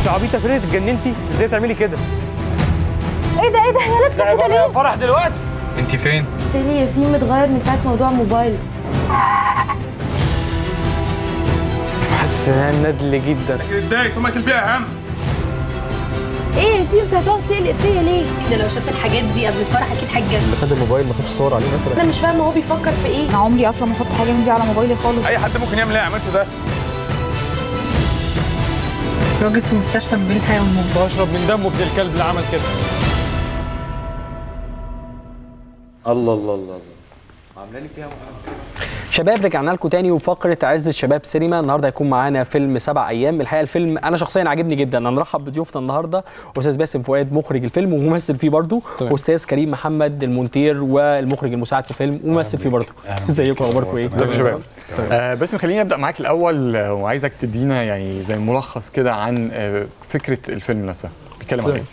انت عبيطه فريد، اتجننتي؟ ازاي تعملي كده؟ ايه ده ايه ده؟ هي لابسه كده ليه؟ فرح دلوقتي. انت فين؟ سالي ياسين متغير من ساعة موضوع موبايل. حاسس انها ندل جدا. لكن ازاي سمعه البيئة اهم؟ ايه يا ياسين انت هتقعد تقلق فيا ليه؟ ده لو شاف الحاجات دي قبل الفرح اكيد هيتجنن. اللي خد الموبايل ما خدش صور عليه مثلا؟ انا مش فاهمه هو بيفكر في ايه. انا عمري اصلا ما احط حاجة من دي على موبايلي خالص. اي حد ممكن يعمل اللي عملته ده. راجل في مستشفى بين الحياة والموت. بشرب من دمه ابن الكلب اللي عمل كده. الله الله الله الله، عامله لي فيها محمد. شباب رجعنا لكم تاني وفقره عز الشباب سينما. النهارده هيكون معانا فيلم 7 ايام. الحقيقة الفيلم انا شخصيا عاجبني جدا. هنرحب بضيوفنا النهارده استاذ باسم فؤاد مخرج الفيلم وممثل فيه برضه، واستاذ كريم محمد المونتير والمخرج المساعد في الفيلم وممثل فيه برضه. ازيكم، اخباركم ايه؟ ازيكم يا شباب؟ باسم خليني ابدا معاك الاول، وعايزك تدينا يعني زي ملخص كده عن فكرة الفيلم نفسها، بيتكلم عن ايه؟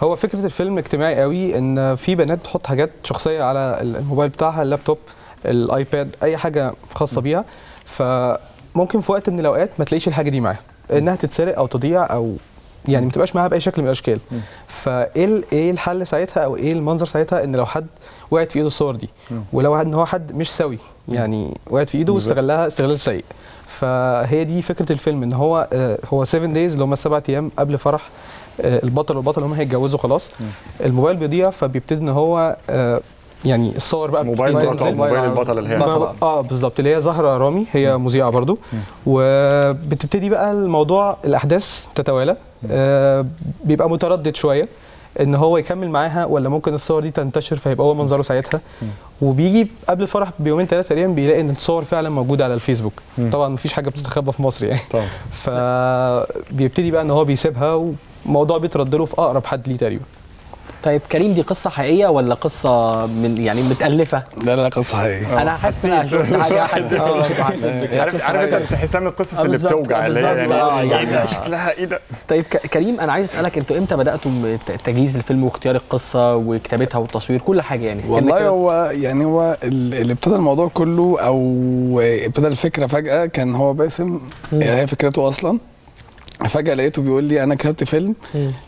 هو فكرة الفيلم اجتماعي قوي، ان في بنات بتحط حاجات شخصية على الموبايل بتاعها، اللابتوب، الايباد، اي حاجة خاصة بيها، فممكن في وقت من الاوقات ما تلاقيش الحاجة دي معاها، انها تتسرق او تضيع او يعني ما تبقاش معاها باي شكل من الاشكال. فايه ايه الحل ساعتها او ايه المنظر ساعتها؟ ان لو حد وقعت في ايده الصور دي، ولو ان هو حد مش سوي يعني وقعت في ايده واستغلها استغلال سيء. فهي دي فكرة الفيلم، ان هو هو 7 days اللي هم 7 ايام قبل فرح البطل والبطل هم هيتجوزوا خلاص. الموبايل بيضيع، فبيبتدي ان هو يعني الصور بقى موبايل البطل، موبايل البطل اللي هي بالظبط اللي هي زهره رامي، هي مذيعه برضو. وبتبتدي بقى الموضوع، الاحداث تتوالى. بيبقى متردد شوية ان هو يكمل معاها ولا ممكن الصور دي تنتشر فيبقى هو منظره ساعتها. وبيجي قبل الفرح بيومين ثلاثة تقريبا بيلاقي ان الصور فعلا موجودة على الفيسبوك. طبعا مفيش حاجة بتستخبى في مصر يعني. طبعا. فبيبتدي بقى ان هو بيسيبها، وموضوع بيترد له في اقرب حد ليه تقريبا. طيب كريم، دي قصة حقيقية ولا قصة من يعني متألفة؟ لا لا قصة حقيقية. أنا حاسس إن أنا شفت حاجة، حاسس عارف أنت تحسها من القصص اللي بتوجع، اللي هي يعني شكلها إيه ده؟ طيب كريم، أنا عايز أسألك، أنتوا إمتى بدأتوا تجهيز الفيلم واختيار القصة وكتابتها والتصوير كل حاجة يعني؟ والله هو يعني هو اللي ابتدى الموضوع كله أو ابتدى الفكرة فجأة كان هو باسم، يعني هي فكرته أصلاً. فجأة لقيته بيقول لي أنا كتبت فيلم.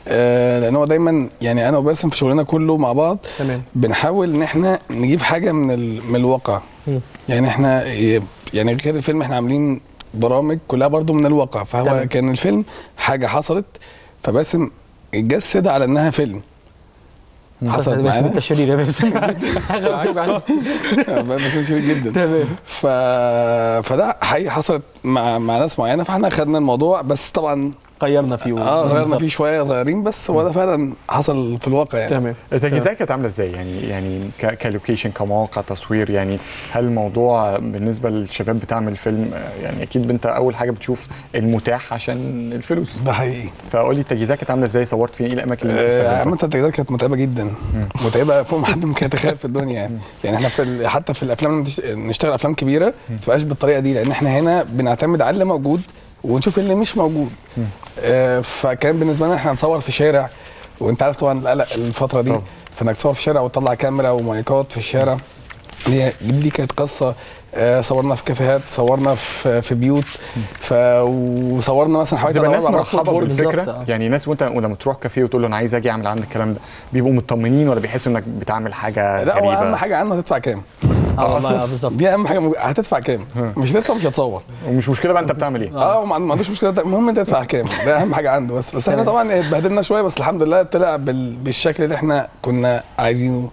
لأن هو دايما يعني أنا وباسم في شغلنا كله مع بعض. تمام. بنحاول إن إحنا نجيب حاجة من الواقع. يعني إحنا يعني غير الفيلم إحنا عاملين برامج كلها برضو من الواقع، فهو تمام. كان الفيلم حاجة حصلت، فباسم اتجسد على إنها فيلم. حصلت معانا. انت شرير يا باسم. باسم شرير جدا. تمام. فده حقيقي حصلت مع ناس معينة، فاحنا خدنا الموضوع بس طبعا غيرنا فيه، غيرنا فيه شوية صغيرين، بس هو ده فعلا حصل في الواقع يعني. تمام. التجهيزات كانت عامله ازاي يعني ك location، كمواقع تصوير؟ يعني هل الموضوع بالنسبة للشباب بتعمل فيلم يعني اكيد انت اول حاجة بتشوف المتاح عشان الفلوس. ده حقيقي. فقول لي التجهيزات كانت عامله ازاي، صورت فين، ايه الاماكن اللي استخدمتها؟ عامة التجهيزات كانت متعبة جدا، متعبة فوق ما حد ممكن يتخيل في الدنيا يعني. يعني احنا حتى في الافلام نشتغل افلام كبيرة ما تبقاش بالطريقة دي، لان احنا هنا بنعتمد على اللي موجود ونشوف اللي مش موجود. فكان بالنسبة لنا احنا نصور في شارع، وانت عارف طبعا القلق الفترة دي، فانك تصور في شارع وتطلع كاميرا ومايكات في الشارع، دي كانت قصة. صورنا في كافيهات، صورنا في بيوت، وصورنا مثلا حوالي تبقى الناس مرحبه بالفكرة يعني. ناس وانت ولما تروح كافيه وتقول له انا عايز اجي اعمل عندك الكلام ده، بيبقوا مطمنين ولا بيحسوا انك بتعمل حاجة لا غريبة؟ هو اهم حاجة عنه هتدفع كام. والله بالظبط، دي اهم حاجة، هتدفع كام. مش هتدفع مش هتصور، ومش مشكلة بقى انت بتعمل ايه. ما عندوش مشكلة، المهم انت تدفع كام، ده اهم حاجة عنده. بس احنا طبعا اتبهدلنا شوية، بس الحمد لله طلع بالشكل اللي احنا كنا عايزينه.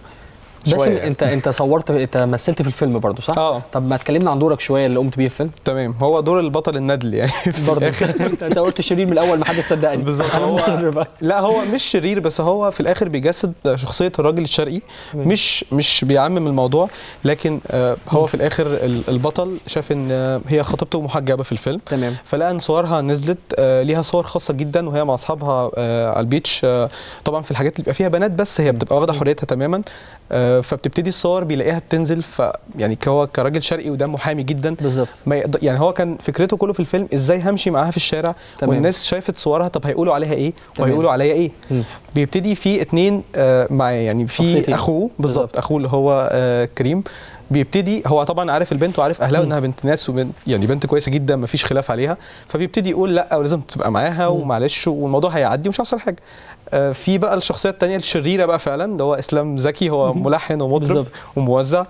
بس انت صورت، انت مثلت في الفيلم برضه صح؟ طب ما تكلمنا عن دورك شوية اللي قمت بيه في الفيلم. تمام. هو دور البطل الندل يعني برضه. انت قلت شرير من الاول، ما حدش صدقني. بالظبط. انا مصر بقى. لا هو مش شرير، بس هو في الاخر بيجسد شخصية الراجل الشرقي، مش بيعمم الموضوع، لكن هو في الاخر البطل شاف ان هي خطيبته محجبة في الفيلم. تمام. فلقى ان صورها نزلت، ليها صور خاصة جدا وهي مع اصحابها على ال beach. طبعا في الحاجات اللي بيبقى فيها بنات بس، هي بتبقى واخده حريتها تماما. فبتبتدي الصور بيلاقيها بتنزل. ف يعني هو كراجل شرقي ودمه حامي جدا بالظبط، يعني هو كان فكرته كله في الفيلم ازاي همشي معاها في الشارع. تمام. والناس شافت صورها، طب هيقولوا عليها ايه وهيقولوا عليا ايه. بيبتدي في اتنين مع يعني في اخوه بالظبط، اخوه اللي هو كريم، بيبتدي هو طبعا عارف البنت وعارف اهلها انها بنت ناس وبنت يعني بنت كويسة جدا مفيش خلاف عليها، فبيبتدي يقول لا ولازم تبقى معاها ومعلش والموضوع هيعدي ومش هيحصل حاجة. في بقى الشخصية الثانية الشريرة بقى فعلا، اللي هو اسلام زكي، هو ملحن ومطرب وموزع،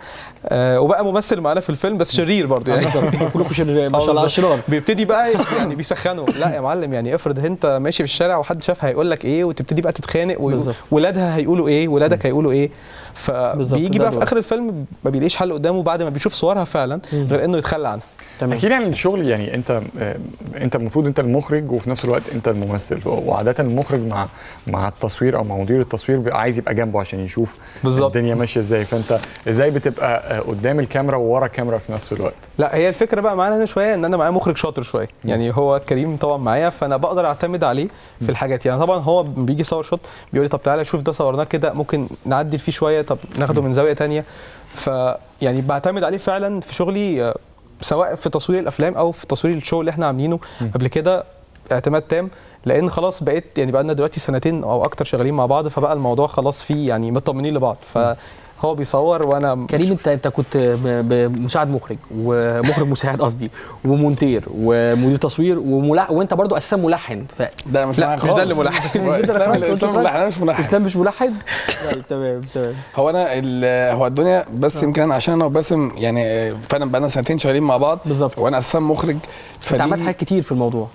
وبقى ممثل معانا في الفيلم بس شرير برضه يعني. كلكم شرير ما شاء الله، اشرار. بيبتدي بقى يعني بيسخنوا، لا يا معلم يعني افرض انت ماشي في الشارع وحد شافها هيقول لك ايه، وتبتدي بقى تتخانق، وولادها هيقولوا ايه، ولادك هيقولوا ايه. فبيجي بقى في اخر الفيلم ما بيلاقيش حل قدامه بعد ما بيشوف صورها فعلا غير انه يتخلى عنها. اكيد يعني الشغل يعني انت المفروض انت المخرج وفي نفس الوقت انت الممثل، وعاده المخرج مع التصوير او مع مدير التصوير بيبقى عايز يبقى جنبه عشان يشوف بالزبط الدنيا ماشية ازاي، فانت ازاي بتبقى قدام الكاميرا وورا الكاميرا في نفس الوقت؟ لا هي الفكرة بقى معانا هنا شوية ان انا معايا مخرج شاطر شوية، يعني هو كريم طبعا معايا، فانا بقدر اعتمد عليه في الحاجات. يعني طبعا هو بيجي يصور shot بيقول لي طب تعالى شوف ده صورناه كده، ممكن نعدل فيه شوية، طب ناخده من زاوية ثانية. فيعني بعتمد عليه فعلا في شغلي، سواء في تصوير الافلام او في تصوير ال show اللي احنا عاملينه قبل كده، اعتماد تام، لان خلاص بقيت يعني بقى لنا دلوقتي سنتين او اكتر شغالين مع بعض، فبقى الموضوع خلاص فيه يعني مطمنين لبعض، فهو بيصور وانا. كريم انت كنت مساعد مخرج ومخرج مساعد قصدي، ومونتير ومدير تصوير وانت برضو اساسا ملحن. ده مش لا مش ده اللي ملحن، اسلام ملحن، انا مش ملحن. اسلام مش ملحن؟ تمام تمام. هو انا هو الدنيا بس يمكن عشان انا وباسم يعني فعلا بقى لنا سنتين شغالين مع بعض بالظبط، وانا اساسا مخرج، فانت عملت حاجات كتير في الموضوع.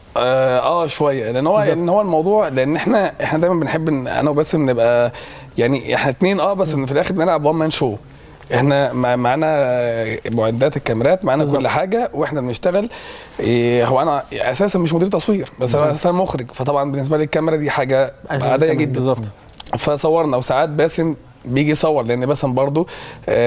شوية، لان هو لان هو الموضوع، لان احنا دايما بنحب انا وباسم نبقى يعني احنا اتنين بس في الاخر بنلعب one man show. احنا معانا معدات الكاميرات، معانا كل حاجة واحنا بنشتغل. هو انا اساسا مش مدير تصوير، بس انا اساسا مخرج، فطبعا بالنسبة لي الكاميرا دي حاجة عادية جدا بالظبط. فصورنا، وساعات باسم بيجي يصور، لان باسم برضو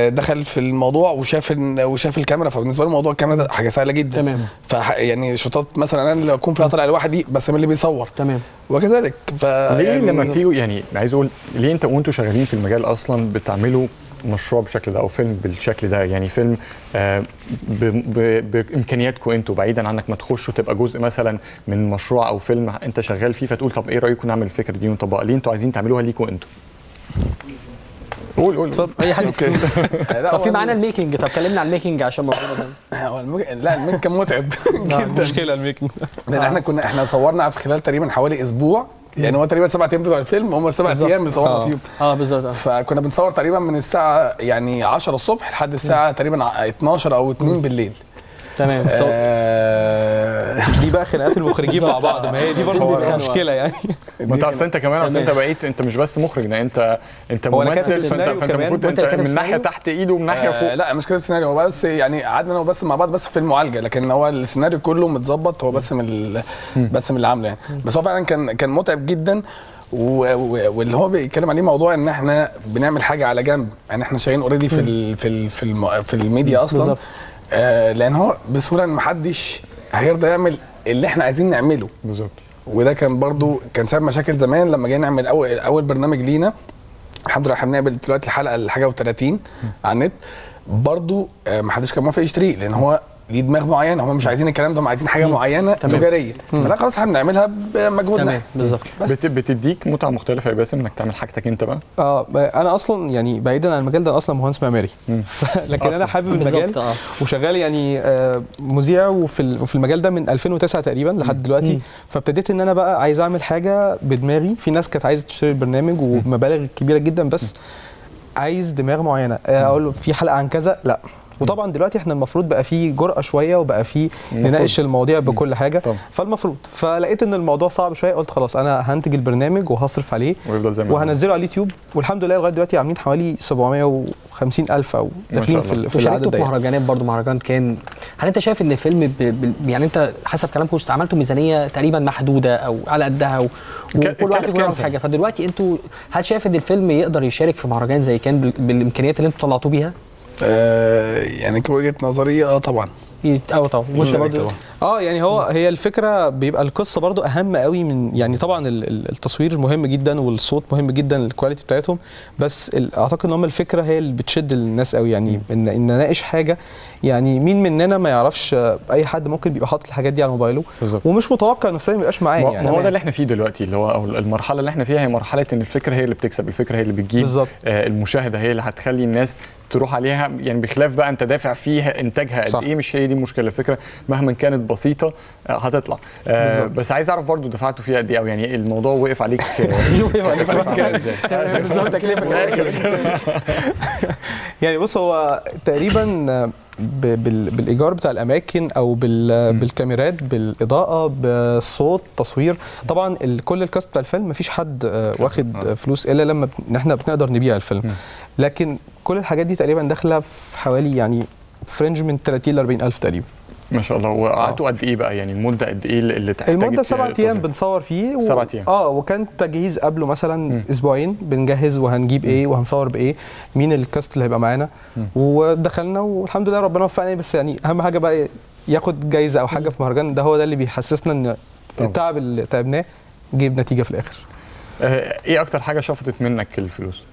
دخل في الموضوع وشاف الكاميرا، فبالنسبه له موضوع الكاميرا ده حاجة سهلة جدا. تمام. ف يعني شوطات مثلا انا اللي اكون فيها طالع لوحدي، باسم اللي بيصور. تمام. وكذلك ليه يعني لما تيجوا يعني عايز اقول ليه انت وانتوا شغالين في المجال اصلا بتعملوا مشروع بالشكل ده او فيلم بالشكل ده؟ يعني فيلم بامكانياتكم انتوا، بعيدا عنك ما تخشوا تبقى جزء مثلا من مشروع او فيلم انت شغال فيه، فتقول طب ايه رايكم نعمل الفكرة دي ونطبقها؟ ليه انتوا عايزين تعملوها ليكم انتوا؟ قول قول اتفضل اي حاجة. طب في معانا ال making، طب كلمنا عن ال making عشان موضوع ده. لا ال making كان متعب جدا، مشكلة ال making، لان احنا صورنا في خلال تقريبا حوالي اسبوع، يعني هو تقريبا 7 ايام بتوع الفيلم، هم 7 ايام بنصورنا فيهم. بالظبط. فكنا بنصور تقريبا من الساعة يعني 10 الصبح لحد الساعة تقريبا 12 او 2 بالليل. تمام. دي بقى خناقات المخرجين مع بعض، ما هي دي برضه مشكلة يعني. ما انت اصل انت كمان، اصل انت بقيت انت مش بس مخرج، ده انت ممثل، فانت المفروض انت من ناحية تحت ايده ومن ناحية فوق. لا مش كاتب سيناريو، هو بس يعني قعدنا انا وبس مع بعض بس في المعالجة، لكن هو السيناريو كله متظبط، هو بس من بس من اللي عامله يعني. بس هو فعلا كان متعب جدا، واللي هو بيتكلم عليه موضوع ان احنا بنعمل حاجة على جنب، يعني احنا شغالين already في ال في ال في, في الميديا اصلا. لان هو بسهولة ان محدش هيرضى يعمل اللي احنا عايزين نعمله بالظبط. وده كان برضو كان سبب مشاكل زمان لما جينا نعمل اول برنامج لينا. الحمد لله احنا بنعمل دلوقتي الحلقة الحاجة و30 على النت، برضو محدش كان موافق يشتريه، لان هو ليه دماغ معينة، هم مش عايزين الكلام ده، هم عايزين حاجة معينة تجارية. فلا خلاص احنا بنعملها بمجهودنا. تمام بالظبط. بتديك متعه مختلفة يا باسم انك تعمل حاجتك انت بقى؟ انا اصلا يعني بعيدا عن المجال ده، انا اصلا مهندس معماري، لكن أصلاً انا حابب المجال وشغال يعني مذيع وفي المجال ده من 2009 تقريبا لحد دلوقتي. فابتديت ان انا بقى عايز اعمل حاجة بدماغي. في ناس كانت عايزه تشتري البرنامج ومبالغ كبيرة جدا، بس عايز دماغ معينة، اقول له في حلقة عن كذا، لا. وطبعا دلوقتي احنا المفروض بقى فيه جرأة شوية، وبقى فيه نناقش المواضيع بكل حاجة. طبعا. فالمفروض، فلقيت ان الموضوع صعب شوية، قلت خلاص انا هنتج البرنامج وهصرف عليه وهنزله على اليوتيوب، والحمد لله لغاية دلوقتي عاملين حوالي 750,000 او داخلين في العدد ده. في مهرجانات برضو، مهرجان كان. هل انت شايف ان الفيلم يعني انت حسب كلامكم عملتوا ميزانية تقريبا محدودة او على قدها وكل واحد يكون عاوز حاجة، فدلوقتي انتوا هل شايف ان الفيلم يقدر يشارك في مهرجان زي كان بالامكانيات اللي انتوا طلعتوه بيها؟ يعني كوجهة نظري طبعا. طبعا. وانت برضه يعني هي الفكرة بيبقى القصة برضو اهم قوي من يعني طبعا التصوير مهم جدا والصوت مهم جدا، ال quality بتاعتهم، بس اعتقد ان هم الفكرة هي اللي بتشد الناس قوي. يعني ان نناقش حاجة، يعني مين مننا ما يعرفش اي حد ممكن بيبقى حاطط الحاجات دي على موبايله ومش متوقع نفسيا ما يبقاش معاه. يعني ما هو ده اللي احنا فيه دلوقتي، اللي هو أو المرحلة اللي احنا فيها هي مرحلة ان الفكرة هي اللي بتكسب، الفكرة هي اللي بتجيب المشاهدة، هي اللي هتخلي الناس تروح عليها. يعني بخلاف بقى انت دافع فيها انتاجها قد ايه، مش هي دي المشكلة، الفكرة مهما كانت بسيطة هتطلع. بس عايز اعرف برضو دفعتوا فيها قد ايه، او يعني الموضوع وقف عليك بالظبط تكلفة؟ يعني بص، هو تقريبا بالايجار بتاع الاماكن او بالكاميرات، بالاضاءة، بالصوت، تصوير، طبعا كل ال cast بتاع الفيلم مفيش حد واخد فلوس الا لما احنا بنقدر نبيع الفيلم، لكن كل الحاجات دي تقريبا داخله في حوالي يعني ف range من 30 ل 40 الف تقريبا. ما شاء الله. وقعدتوا قد ايه بقى؟ يعني المدة قد ايه اللي تحتاج؟ المدة 7 ايام بنصور فيه 7 ايام. وكان تجهيز قبله مثلا اسبوعين، بنجهز وهنجيب ايه وهنصور بايه، مين ال cast اللي هيبقى معانا، ودخلنا والحمد لله ربنا وفقنا. بس يعني اهم حاجة بقى ياخد جايزة او حاجة في مهرجان، ده هو ده اللي بيحسسنا ان التعب اللي تعبناه جيب نتيجة في الاخر. ايه اكتر حاجة شفطت منك الفلوس؟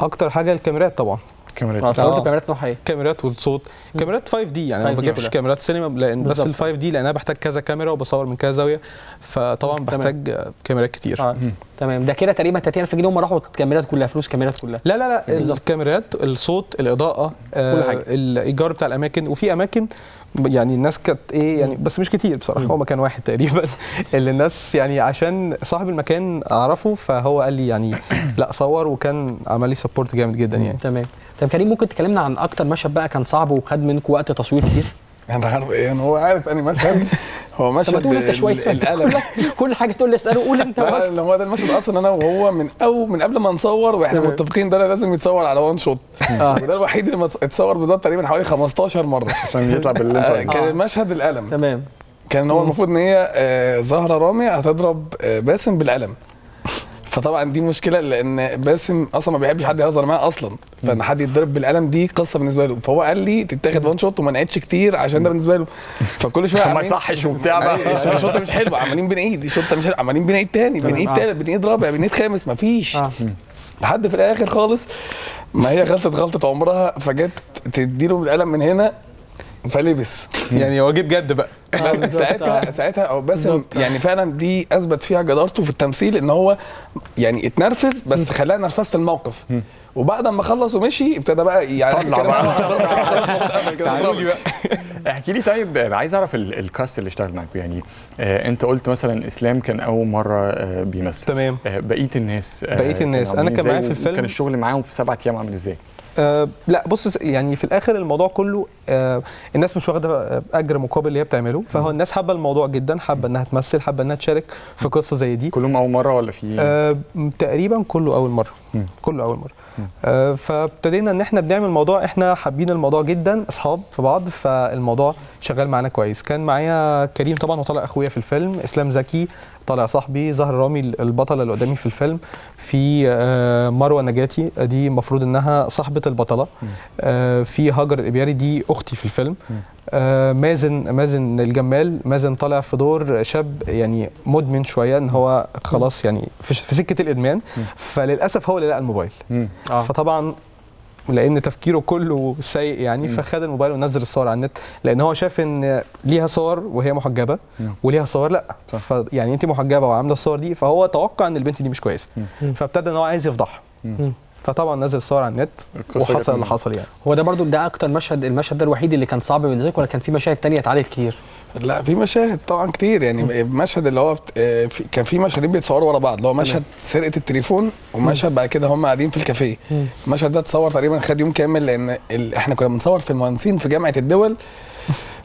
اكتر حاجة الكاميرات طبعا. كاميرات. صورتوا كاميرات نوعها ايه؟ كاميرات والصوت، كاميرات 5D، يعني ما بجيبش كاميرات سينما لان بس ال 5D، لان انا بحتاج كذا كاميرا وبصور من كذا زاوية، فطبعا بحتاج كاميرات كتير. تمام. ده كده تقريبا 30000 جنيه هم راحوا الكاميرات كلها، فلوس كاميرات كلها؟ لا لا لا، الكاميرات، الصوت، الاضاءة، كل حاجة، الايجار بتاع الاماكن. وفي اماكن يعني الناس كانت ايه يعني، بس مش كتير بصراحة، هو مكان واحد تقريبا اللي الناس يعني عشان صاحب المكان اعرفه، فهو قال لي يعني لا صور، وكان عمل لي support جامد جدا يعني. تمام. طب كريم، ممكن تكلمنا عن اكتر مشهد بقى كان صعب وخد منكم وقت تصوير كتير؟ انت عارف ايه؟ هو عارف اني مشهد، هو مشهد طب انت شوية القلم، كل حاجة تقول لي اساله قول انت. لا هو ده المشهد اصلا انا وهو من قبل ما نصور واحنا متفقين ده لازم يتصور على one shot، وده الوحيد اللي اتصور بالظبط تقريبا حوالي 15 مرة عشان يطلع باللي انت. كان المشهد القلم. تمام. كان هو المفروض ان هي زهره رامي هتضرب باسم بالقلم، فطبعا دي مشكلة لان باسم اصلا ما بيحبش حد يهزر معاه اصلا، فان حد يتضرب بالقلم دي قصة بالنسبة له، فهو قال لي تتاخد one shot وما نعيدش كتير عشان ده بالنسبة له، فكل شوية ما يصحش وبتاع بقى، ال shot مش حلو عمالين بنعيد، ال shot مش حلو عمالين بنعيد تاني، بنعيد تالت، بنعيد رابع، بنعيد خامس، مفيش لحد في الاخر خالص ما هي غلطه عمرها، فجت تديله بالقلم من هنا فلبس يعني هو جه بجد بقى. ساعتها او باسم يعني فعلا دي اثبت فيها جدارته في التمثيل، ان هو يعني اتنرفز بس خلاه نرفزه الموقف، وبعد ما خلص ومشي ابتدى بقى يعني طلع بقى. تعالوا لي بقى احكي لي. طيب عايز اعرف ال cast اللي اشتغل معاك، يعني انت قلت مثلا اسلام كان اول مرة بيمثل. تمام. بقية الناس انا كان معايا في الفيلم، كان الشغل معاهم في 7 ايام عامل ازاي؟ لا بص، يعني في الاخر الموضوع كله الناس مش واخده اجر مقابل اللي هي بتعمله، فهو الناس حابة الموضوع جدا، حابة انها تمثل، حابة انها تشارك في قصة زي دي. كلهم اول مرة ولا في؟ تقريبا كله اول مرة. كله اول مرة. فابتدينا ان احنا بنعمل موضوع، احنا حابين الموضوع جدا، اصحاب في بعض، فالموضوع شغال معانا كويس. كان معايا كريم طبعا وطلع اخويا في الفيلم، اسلام زكي طالع صاحبي، زهر رامي البطلة اللي قدامي في الفيلم، في مروه نجاتي دي المفروض انها صاحبه البطلة، في هاجر الابياري دي اختي في الفيلم، مازن الجمال، مازن طالع في دور شاب يعني مدمن شوية، ان هو خلاص يعني في سكة الادمان، فللاسف هو اللي لقى الموبايل. فطبعا لان تفكيره كله سيء يعني، فخد الموبايل ونزل الصور على النت، لان هو شاف ان ليها صور وهي محجبة وليها صور لا، فيعني انت محجبة وعامله الصور دي، فهو توقع ان البنت دي مش كويسة، فابتدى ان هو عايز يفضحها. فطبعا نزل الصور على النت وحصل اللي حصل. يعني هو ده برضو ده اكتر مشهد، المشهد ده الوحيد اللي كان صعب بالنسبة لك، ولا كان في مشاهد ثانية اتعالجت كتير؟ لا في مشاهد طبعا كتير، يعني المشهد اللي هو كان في مشهدين بيتصوروا ورا بعض، اللي هو مشهد سرقه التليفون ومشهد بعد كده هم قاعدين في الكافيه. المشهد ده اتصور تقريبا خد يوم كامل، لان احنا كنا بنصور في المهندسين في جامعه الدول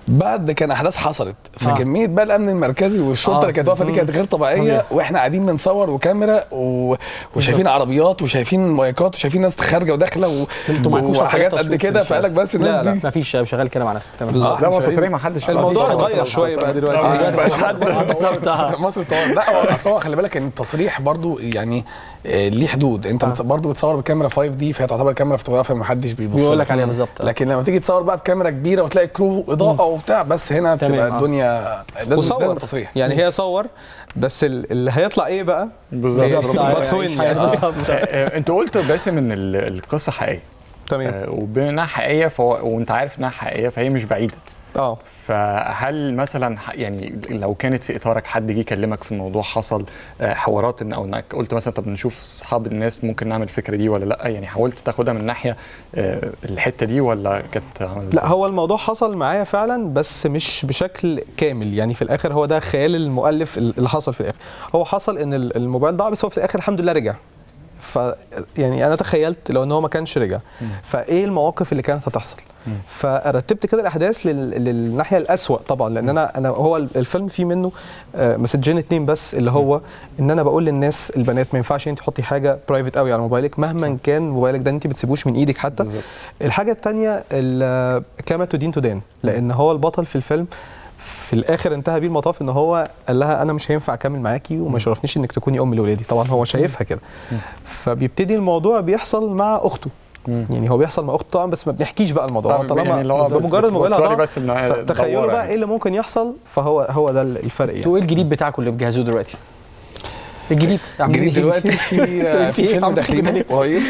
بعد كان احداث حصلت، فكميه بقى الامن المركزي والشرطة اللي كانت واقفة دي كانت غير طبيعية، واحنا قاعدين بنصور وكاميرا وشايفين عربيات وشايفين مايكات وشايفين ناس خارجه وداخله وحاجات قد كده، فقال لك بس الناس دي مفيش شغال كده مع نفسك. تمام. لا هو التصريح ما حدش، الموضوع اتغير شوية بقى دلوقتي، ما بقاش حد مصر اتطورت. لا اصل هو خلي بالك ان التصريح برضو يعني ليه حدود، انت برضو بتصور بكاميرا 5D فهي تعتبر كاميرا فوتوغرافيا ما حدش بيبص بيقول لك عليها بالظبط، لكن لما تيجي تصور بقى بكاميرا كبيرة وتلاقي crew اضاءه وبتاع، بس هنا بتبقى الدنيا لازم تصريح. يعني هي صور بس اللي هيطلع ايه بقى بالظبط. انت قلت باسم ان القصة حقيقية. تمام. وبما انها حقيقية وانت عارف انها حقيقية فهي مش بعيدة. فهل مثلا يعني لو كانت في اطارك حد جه يكلمك في الموضوع، حصل حوارات ان او انك قلت مثلا طب نشوف اصحاب الناس ممكن نعمل الفكرة دي ولا لا؟ يعني حاولت تاخدها من ناحية الحتة دي ولا كانت عامله لا هو الموضوع حصل معايا فعلا بس مش بشكل كامل، يعني في الاخر هو ده خيال المؤلف اللي حصل في الاخر. هو حصل ان الموبايل ضاع بس هو في الاخر الحمد لله رجع. ف يعني انا تخيلت لو ان هو ما كانش رجع فايه المواقف اللي كانت هتحصل. فرتبت كده الاحداث للناحيه الاسوأ طبعا، لان انا هو الفيلم فيه منه مسجين 2 بس، اللي هو ان انا بقول للناس البنات ما ينفعش انت تحطي حاجة private قوي على موبايلك مهما كان موبايلك ده، انت ما بتسيبوش من ايدك حتى. بالزبط. الحاجة الثانية كما تدين تدان، لان هو البطل في الفيلم في الاخر انتهى بيه المطاف ان هو قال لها انا مش هينفع اكمل معاكي وما شرفنيش انك تكوني ام لاولادي. طبعا هو شايفها كده. فبيبتدي الموضوع بيحصل مع اخته. يعني هو بيحصل مع اخته طبعا بس ما بنحكيش بقى الموضوع طالما يعني بمجرد موبايلها ضاع. تخيلوا بقى ايه اللي ممكن يحصل. فهو هو ده الفرق يعني. ايه الجديد بتاعكم اللي بتجهزوه دلوقتي؟ الجديد دلوقتي في فيلم داخلينه قريب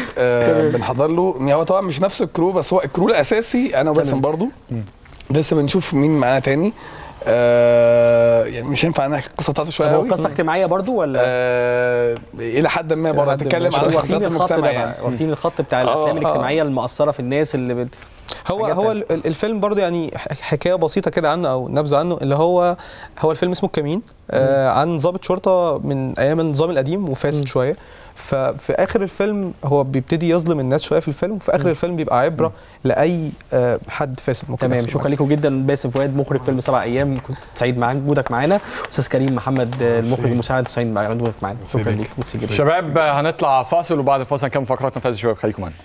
بنحضر له. يعني هو طبعا مش نفس ال crew، بس هو ال crew الاساسي انا وباسم برضو. لسه بنشوف مين معانا تاني. يعني مش هينفع نحكي القصة بتاعته شوية قوي. هو قصة اجتماعية برضو ولا؟ الى حد ما برضه هتتكلم عن شخصيات المجتمع يعني. واخدين الخط بتاع الافلام الاجتماعية المأثره في الناس اللي هو الفيلم برضو يعني حكاية بسيطة كده عنه او نبذه عنه، اللي هو الفيلم اسمه الكمين، عن ضابط شرطه من ايام النظام القديم وفاسد شوية. ففي اخر الفيلم هو بيبتدي يظلم الناس شوية في الفيلم، وفي اخر الفيلم بيبقى عبره لاي حد فاسد ممكن. تمام، شكرا لكم جدا. باسم فؤاد مخرج فيلم 7 ايام، كنت سعيد مع وجودك معانا. استاذ كريم محمد المخرج المساعد، سعيد مع وجودك معانا. شكرا ليك. شباب هنطلع فاصل، وبعد الفاصل هنكمل فقراتنا في الشباب. خليكم معانا.